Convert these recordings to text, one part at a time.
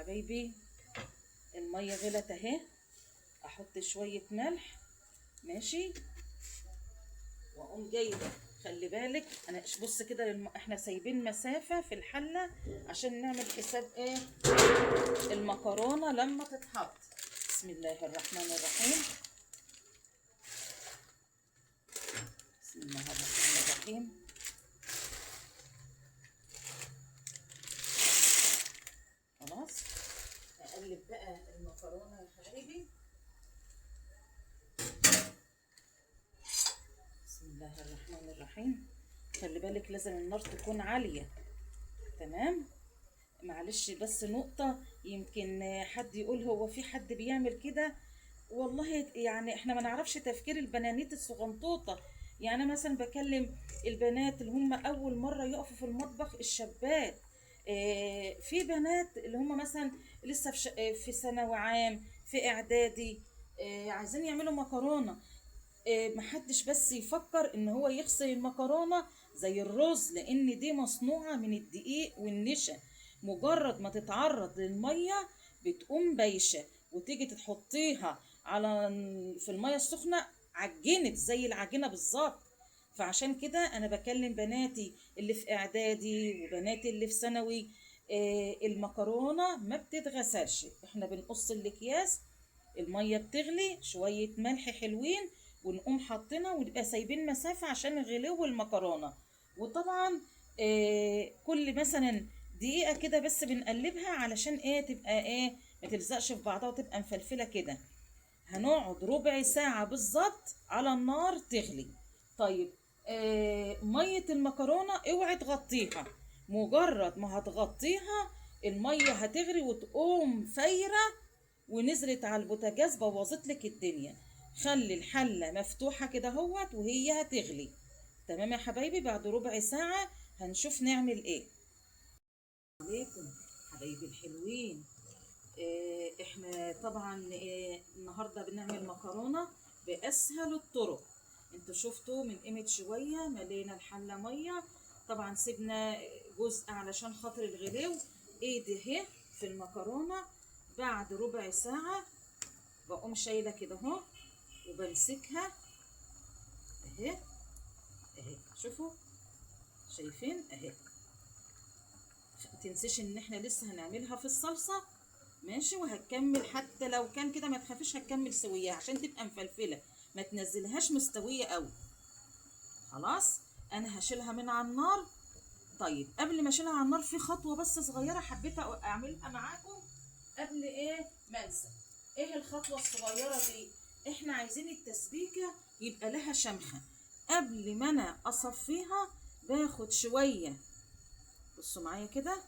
حبايبي المية غلت اهي، احط شوية ملح، ماشي، واقوم جايبه. خلي بالك انا بص كده احنا سايبين مسافة في الحلة عشان نعمل حساب ايه المكرونه لما تتحط. بسم الله الرحمن الرحيم، بسم الله الرحمن الرحيم. خلاص اقلب بقى المكرونه يا حبايبي. بسم الله الرحمن الرحيم. خلي بالك لازم النار تكون عالية، تمام؟ معلش بس نقطة، يمكن حد يقول هو في حد بيعمل كده؟ والله يعني احنا ما نعرفش تفكير البنانيت الصغنطوطة. يعني انا مثلا بكلم البنات اللي هم اول مرة يقفوا في المطبخ، الشابات، في بنات اللي هم مثلا لسه في ثانوي عام، في اعدادي، عايزين يعملوا مكرونة. محدش بس يفكر ان هو يغسل المكرونة زي الرز، لان دي مصنوعة من الدقيق والنشا، مجرد ما تتعرض للمية بتقوم بايشة، وتيجي تحطيها على في المية السخنة عجنت زي العجينة بالظبط. فعشان كده انا بكلم بناتي اللي في اعدادي وبناتي اللي في ثانوي، المكرونة ما بتتغسلش، احنا بنقص الاكياس، المية بتغلي، شوية ملح حلوين، ونقوم حاطينها، ونبقى سايبين مسافة عشان غلو المكرونة. وطبعا كل مثلا دقيقة كده بس بنقلبها علشان ايه تبقى ايه ما تلزقش في بعضها وتبقى مفلفلة كده. هنقعد ربع ساعة بالظبط على النار تغلي. طيب مية المكرونة اوعي تغطيها، مجرد ما هتغطيها المية هتغلي وتقوم فايرة ونزلت على البوتاجاز، بوظت لك الدنيا. خلي الحلة مفتوحة كده اهوت وهي هتغلي. تمام يا حبايبي؟ بعد ربع ساعة هنشوف نعمل ايه. عليكم حبايبي الحلوين. احنا طبعا النهارده بنعمل مكرونة بأسهل الطرق. انتوا شفتوا من قيمة شوية ملينا الحلة مية، طبعا سيبنا جزء علشان خاطر الغلو. ايدي اهي في المكرونة. بعد ربع ساعة بقوم شايلة كده اهو وبمسكها اهي اهي، شوفوا شايفين اهي. متنسيش ان احنا لسه هنعملها في الصلصة، ماشي؟ وهتكمل حتى لو كان كده ما تخافيش، هتكمل سويها عشان تبقى مفلفلة، ما تنزلهاش مستوية قوي. خلاص انا هشيلها من على النار. طيب قبل ما اشيلها على النار في خطوة بس صغيرة حبيت اعملها معاكم قبل ايه ما انسى. ايه الخطوة الصغيرة دي؟ احنا عايزين التسبيكة يبقى لها شمخة. قبل ما انا اصفيها باخد شوية، بصوا معايا كده،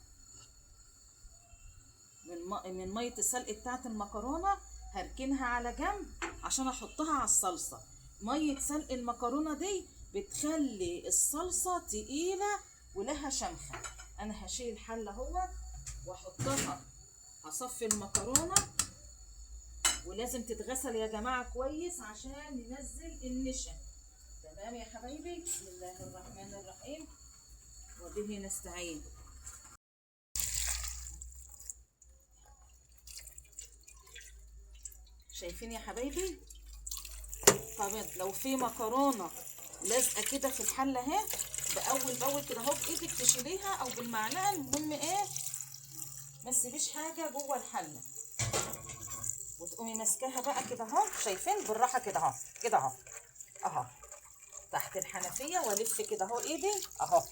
من مية السلق بتاعت المكرونة، هركنها على جنب عشان احطها على الصلصة. مية سلق المكرونة دي بتخلي الصلصة تقيلة ولها شمخة. انا هشيل الحلة اهوت واحطها، هصفي المكرونة، ولازم تتغسل يا جماعة كويس عشان ننزل النشا. تمام يا حبايبي؟ بسم الله الرحمن الرحيم وبه نستعين. شايفين يا حبايبي؟ طب لو في مكرونه لازقه كده في الحلة اهي، باول باول كده اهو بايدك تشيليها او بالمعلقه، المهم ايه ما تسيبيش حاجة جوه الحلة، وتقومي ماسكاها بقى كده اهو، شايفين؟ بالراحة كده اهو كده اهو اهو تحت الحنفية، والف كده اهو ايدي اهو.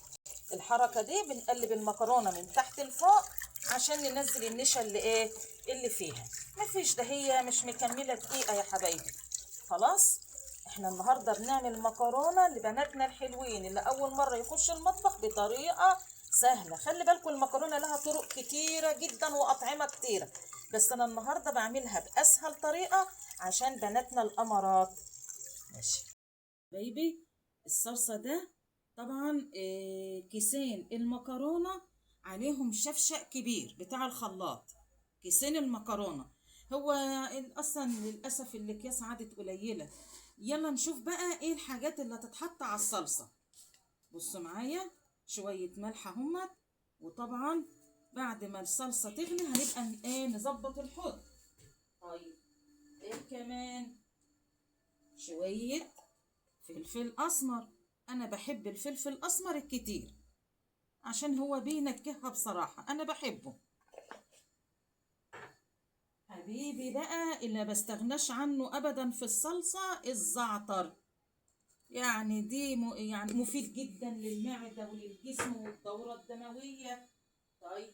الحركة دي بنقلب المكرونه من تحت لفوق عشان ننزل النشا اللي ايه اللي فيها. مفيش، ده هي مش مكملة دقيقة يا حبايبي. خلاص احنا النهارده بنعمل مكرونه لبناتنا الحلوين اللي اول مرة يخش المطبخ بطريقة سهلة. خلي بالكم المكرونه لها طرق كتيرة جدا واطعمه كتيرة، بس انا النهارده بعملها باسهل طريقه عشان بناتنا القمرات. ماشي حبايبي؟ الصلصه ده طبعا كيسين المكرونه عليهم شفشق كبير بتاع الخلاط، كيسين المكرونه. هو اصلا للاسف الاكياس عادت قليله. يلا نشوف بقى ايه الحاجات اللي هتتحط على الصلصه. بصوا معايا، شوية ملح اهمت، وطبعا بعد ما الصلصه تغلي هنبقى ايه نظبط الحوض. طيب ايه كمان؟ شوية فلفل اسمر. انا بحب الفلفل الاسمر الكتير عشان هو بينكهها بصراحة، انا بحبه. حبيبي بقى اللي ما بستغناش عنه ابدا في الصلصه الزعتر، يعني دي يعني مفيد جدا للمعدة وللجسم والدوره الدموية. طيب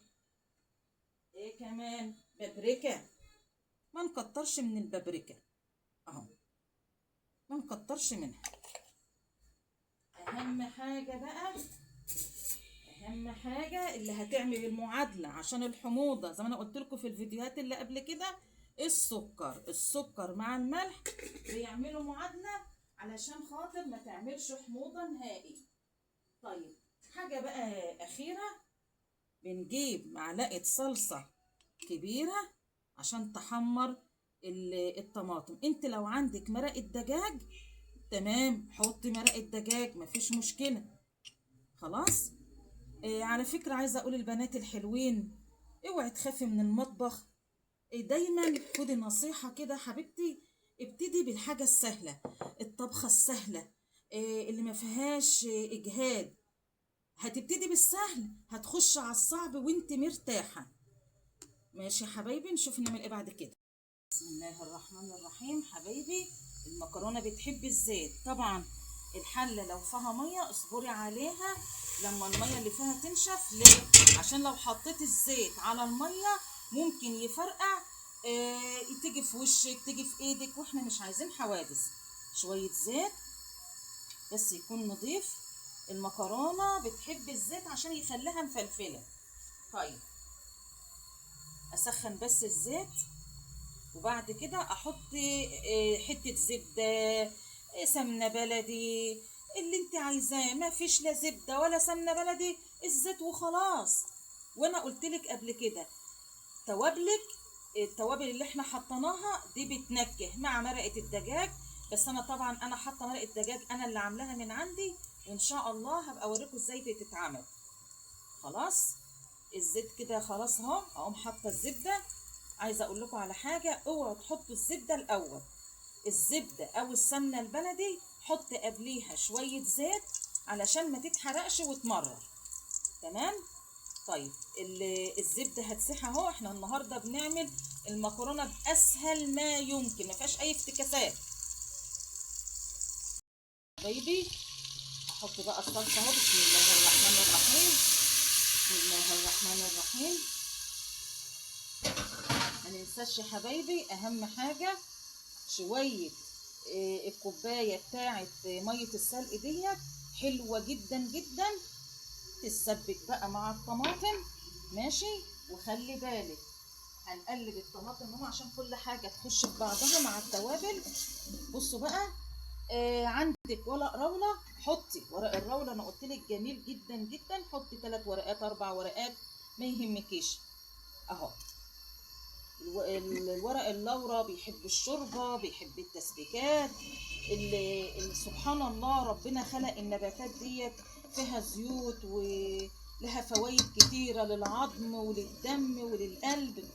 ايه كمان؟ بابريكا. ما نكترش من البابريكا اهو، ما نكترش منها. اهم حاجة بقى، اهم حاجة اللي هتعمل المعادلة عشان الحموضة زي ما انا قلت لكم في الفيديوهات اللي قبل كده، السكر. السكر مع الملح بيعملوا معادلة علشان خاطر ما تعملش حموضه نهائي. طيب حاجة بقى اخيرة، بنجيب معلقه صلصه كبيرة عشان تحمر الطماطم. انت لو عندك مرقه دجاج تمام، حطي مرقه دجاج مفيش مشكلة. خلاص. على فكرة عايزه اقول البنات الحلوين، اوعي تخافي من المطبخ. دايما خدي نصيحة كده حبيبتي، ابتدي بالحاجة السهلة، الطبخة السهلة، اللي ما فيهاش اجهاد. هتبتدي بالسهل هتخش على الصعب وانت مرتاحة. ماشي يا حبايبي، نشوف نعمل ايه بعد كده. بسم الله الرحمن الرحيم. حبايبي المكرونه بتحب الزيت طبعا. الحلة لو فيها مية اصبري عليها لما المية اللي فيها تنشف. ليه؟ عشان لو حطيت الزيت على المية ممكن يفرقع، تيجي في وشك، تيجي في ايدك، واحنا مش عايزين حوادث. شوية زيت بس يكون نضيف. المكرونه بتحب الزيت عشان يخليها مفلفله. طيب اسخن بس الزيت، وبعد كده احط حتة زبدة، سمنه بلدي، اللي انت عايزاه. ما فيش لا زبدة ولا سمنه بلدي، الزيت وخلاص. وانا قلتلك قبل كده توابلك، التوابل اللي احنا حطيناها دي بتنكه مع مرقه الدجاج. بس انا طبعا انا حاطه مرقه دجاج، انا اللي عاملاها من عندي، وان شاء الله هبقى اوريكم ازاي بتتعمل. خلاص الزيت كده خلاص اهو، اقوم حاطه الزبدة. عايزه اقول لكم على حاجة، اوعوا تحطوا الزبدة الاول. الزبدة او السمنة البلدي حط قبليها شوية زيت علشان ما تتحرقش وتمرر. تمام. طيب الزبدة هتسيح اهو. احنا النهارده بنعمل المكرونه باسهل ما يمكن، ما فيهاش اي افتكاسات. حبايبي احط بقى الصلصه اهو. بسم الله الرحمن الرحيم، بسم الله الرحمن الرحيم. ما ننساش يا حبايبي اهم حاجة شوية الكوباية بتاعه مية السلق ديت، حلوة جدا جدا، تتسبك بقى مع الطماطم. ماشي. وخلي بالك هنقلب الطماطم اهو عشان كل حاجة تخش في بعضها مع التوابل. بصوا بقى، عندك ورق راوله، حطي ورق الراوله، انا قلت لك جميل جدا جدا. حطي 3 ورقات 4 ورقات ما يهمكيش اهو. الورق اللورا بيحب الشوربة، بيحب التسبيكات. اللي سبحان الله ربنا خلق النباتات ديت فيها زيوت ولها فوائد كتيرة للعظم وللدم وللقلب.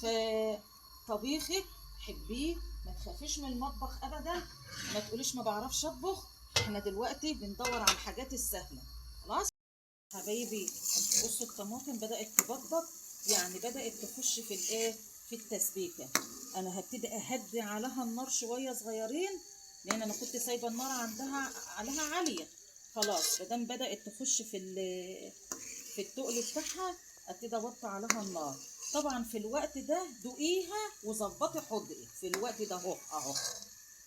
فطبيخك حبيه، ما تخافيش من المطبخ ابدا، ما تقوليش ما بعرفش اطبخ. احنا دلوقتي بندور على الحاجات السهلة. خلاص حبايبي، بصوا الطماطم بدات تبقبق، يعني بدات تخش في الايه، في التسبيكه. انا هبتدي اهدي عليها النار شوية صغيرين، لان انا كنت سايبه النار عندها عليها عالية. خلاص مادام بدات تخش في التقل بتاعها، ابتدي اوطي عليها النار. طبعا في الوقت ده دوقيها وظبطي حضقك في الوقت ده اهو اهو.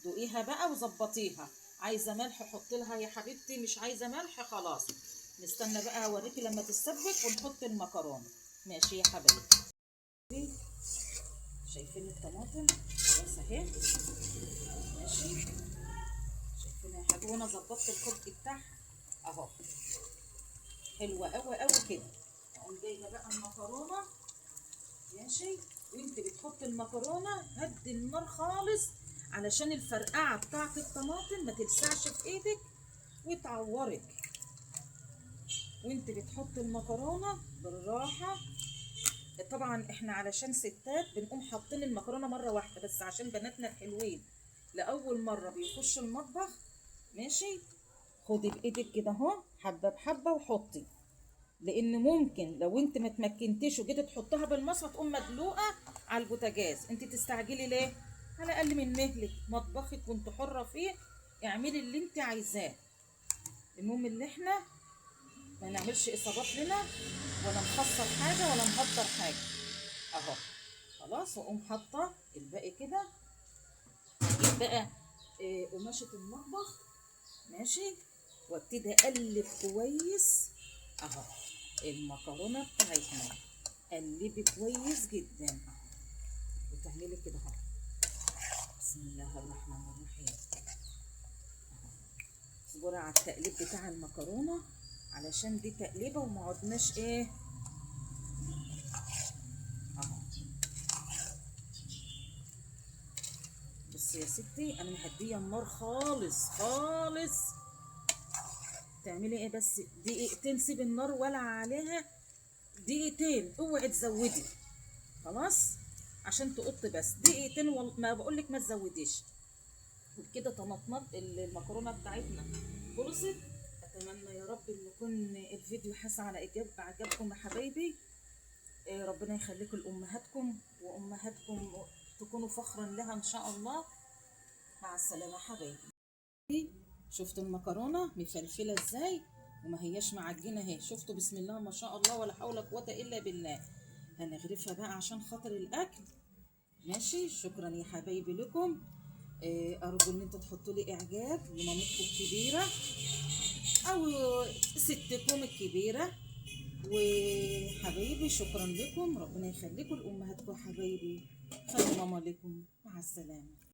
دوقيها بقى وظبطيها. عايزه ملح حطي لها يا حبيبتي، مش عايزه ملح خلاص. نستنى بقى اوريكي لما تتسبك ونحط المكرونه. ماشي يا حبايبي. شايفين الطماطم خلاص اهي، ماشي. شايفين يا حبايبي، وانا ظبطت الخلق بتاعها اهو، حلوة قوي قوي كده. اقوم جايبه بقى المكرونه، ماشي. وانت بتحط المكرونه هدي النار خالص علشان الفرقعه بتاعه الطماطم ما تلسعش في ايدك وتعورك. وانت بتحط المكرونه بالراحة. طبعا احنا علشان ستات بنقوم حاطين المكرونه مرة واحدة، بس عشان بناتنا الحلوين لاول مرة بيخشوا المطبخ. ماشي، خدي بايدك كده اهو حبه بحبه وحطي، لان ممكن لو انت ما تمكنتيش وجيتي تحطها بالمصفى تقوم مدلوقه على البوتاجاز. انت تستعجلي ليه؟ على الاقل من مهلك، مطبخك وانت حره فيه، اعملي اللي انت عايزاه. المهم ان احنا ما نعملش اصابات لنا ولا نخسر حاجة ولا نهدر حاجة اهو. خلاص، واقوم حاطه الباقي كده. اجيب بقى قماشة المطبخ، ماشي، وابتدي اقلب كويس اهو المكرونه بتاعتنا. قلبي كويس جدا اهو، وتعملي كده اهو. بسم الله الرحمن الرحيم اهو. اصبري على التقليب بتاع المكرونه علشان دي تقليبه وما عدناش ايه اهو. بصي يا ستي، انا مهديه النار خالص خالص. تعملي ايه بس؟ دقيقتين، سيبي النار ولع عليها دقيقتين، اوعي تزودي خلاص عشان تقط، بس دقيقتين، ما بقولك ما تزوديش. وبكده طماطمات المكرونه بتاعتنا خلصت. اتمنى يا رب ان يكون الفيديو حاس على اعجابكم يا حبايبي. ربنا يخليكم لامهاتكم، وامهاتكم تكونوا فخرا لها ان شاء الله. مع السلامة حبايبي. شفتوا المكرونه مفلفله ازاي وما هياش معجنه اهي، شفتوا؟ بسم الله ما شاء الله ولا حول ولا قوة الا بالله. هنغرفها بقى عشان خاطر الاكل. ماشي، شكرا يا حبايبي لكم. ارجو ان انتوا تحطوا لي اعجاب لمامتكم الكبيرة او ستكم الكبيرة. وحبايبي شكرا لكم، ربنا يخليكم لامهاتكم حبايبي. خلوا ماما لكم. مع السلامة.